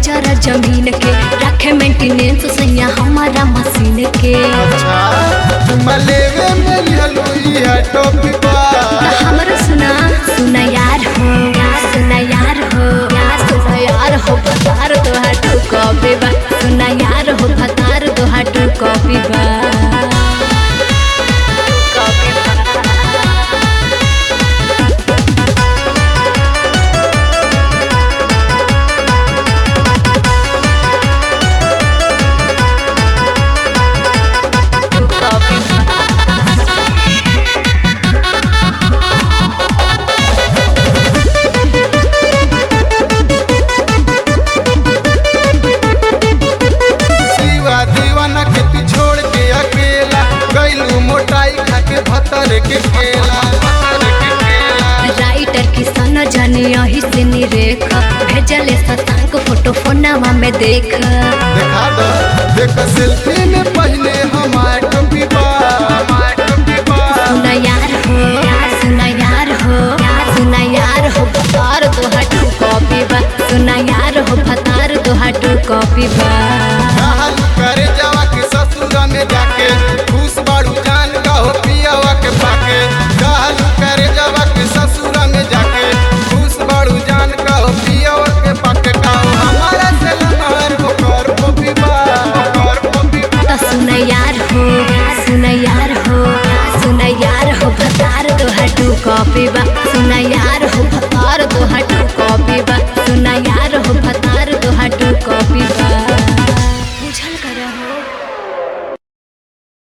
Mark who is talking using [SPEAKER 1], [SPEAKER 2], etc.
[SPEAKER 1] कचरा जमीन के, रखे मेंटेनेंस सैया हमारा मशीन के।
[SPEAKER 2] अच्छा चुम्मा लेवे में लिहलू इहा टॉपिक बा।
[SPEAKER 1] तो हमरो सुना, सुना यार हो, सुना यार हो, सुना यार हो भतार तोहार टू कॉपी बा। सुना यार हो भतार तोहार टू कॉपी बा। कॉपी बा। टू कॉपी बा।
[SPEAKER 2] शिवा दीवाना के तू छोड़ के अकेला गइलू मोटाई खाके भतर के केला, भतर के केला।
[SPEAKER 1] राइटर किसन जानी यही से निरेख, भेजले शशांक फोटो फोनवा में देख।
[SPEAKER 2] देखा दो देख सेल्फी में पहले हमार।